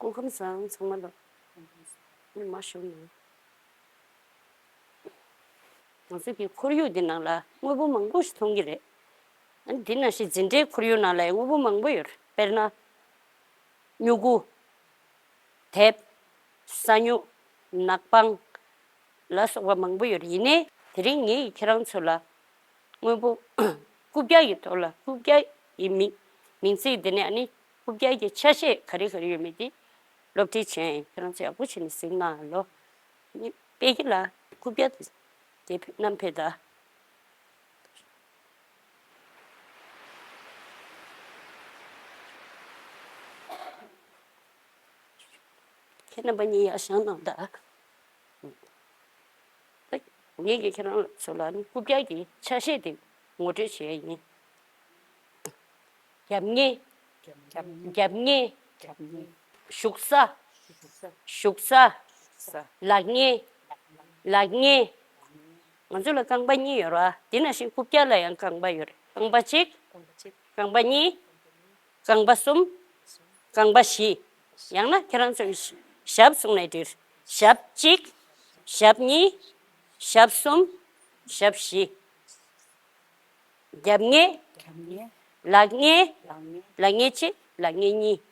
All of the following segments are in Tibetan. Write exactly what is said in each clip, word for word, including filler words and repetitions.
སྐུ་ཁམས་བཟང་ཚང་མ་ལ། ཨ་ནི་མ་ཞུ་ནས། ང་ཚོ་གི་ཁོར་ཡུག་འདི་ནང་ལ་དངོས་པོ་མང་པོ་ཞིག་མཐོང་གི་རེད། ཨ་ནི་འདི་ནང་བཞིན་འཛིན་གྲྭའི་ཁོར་ཡུག་ནང་ལ་དངོས་པོ་མང་པོ་ཡོད་རེད། དཔེར་ན། སྨྱུ་གུ། དེབ། ས་སྨྱུག། ནག་པང་། ལ་སོགས་པ་མང་པོ་ཡོད་རེད། ཡིན་ནའི་དེ་རིང་ངས་ཁྱེད་རང་ཚོ་ལ་དངོས་པོ་རྐུབ་བཀྱག་གི་ཐོག་ལ་རྐུབ་བཀྱག་གི་མིང་མིང་ཚིག་འདི་ནས་ཨ་ནི་རྐུབ་བཀྱག་གི་ཆ་ཤས་ག་རེ་ག་རེ་ཡོད་མེད་དེ་སློབ་ཁྲིད་བྱས། ཁྱེད་རང་ཚོ་ཡག་པོ་བྱས་ནས་གཟིགས་གནང་རོགས། ཨ་ནི་དཔེ་གི་ལ་རྐུབ་བཀྱག་དེ་དེ་བསྣམས་ཕེབས་དང་། ཁྱེད་རྣམ་པ་གཉིས་ཡར་བཞེངས་གནང་དང་། ད་ངེད་ཀྱིས་ཁྱེད་རང་ཚོ་ལ་ནི་རྐུབ་བཀྱག་གི་ཆ་ཤས་དེ་ངོ་སྤྲོད་བྱེད་ཡ་ཡིན། རྒྱབ་ངོས། རྒྱབ་ངོས། རྒྱབ་ངོས། བཞུགས་ས། བཞུགས་ས། ལག་ངོས། ལག་ངོས། ང་ཚོ་ལ་རྐང་པ་གཉིས་ཡོད་རེད་བ། དེ་ནང་བཞིན་རྐུབ་བཀྱག་ལ་ཡང་རྐང་པ་ཡོད་རེད། རྐང་པ་གཅིག་རྐང་པ་གཉིས། རྐང་པ་གསུམ། རྐང་པ་བཞི། ཡང་ན་ཁྱེད་རང་ཚོས་ཞབས་གསུངས་ནས་འགྲིག་ཞབས་གཅིག་ཞབས་གཉིས། ཞབས་གསུམ། ཞབས་བཞི། རྒྱབ་ངོས། རྒྱབ་ངོས། ལག་ངོས། ལག་ངོས། ལག་ངོས་གཅིག་ལག་ངོས་གཉིས།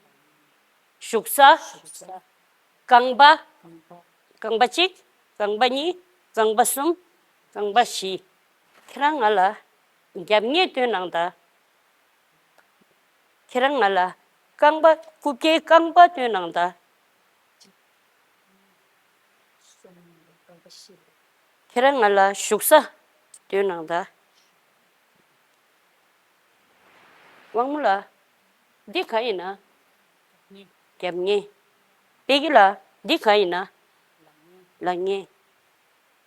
བཞུགས་ས། བཞུགས་ས། རྐང་པ། རྐང་པ། རྐང་པ་གཅིག་རྐང་པ་གཉིས། རྐང་པ་གསུམ། རྐང་པ་བཞི། ཁྱེད་རང་ང་ལ་རྒྱབ་ངོས་སྟོན་གནང་དང་། ཁྱེད་རང་ང་ལ་རྐང་པ། རྐུབ་བཀྱག་རྐང་པ་སྟོན་གནང་དང་། ཁྱེད་རང་ང་ལ་བཞུགས་ས་སྟོན་གནང་དང་། དབང་མོ་ལགས། འདི་གང་ཡིན་ན། རྒྱབ་ངོས། དཔེ་གི་ལགས། འདི་གང་ཡིན་ན། ལག་ངོས།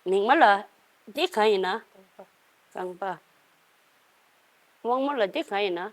མིག་དམར་ལགས། འདི་གང་ཡིན་ན། རྐང་པ། དབང་མོ་ལགས། འདི་གང་ཡིན་ན།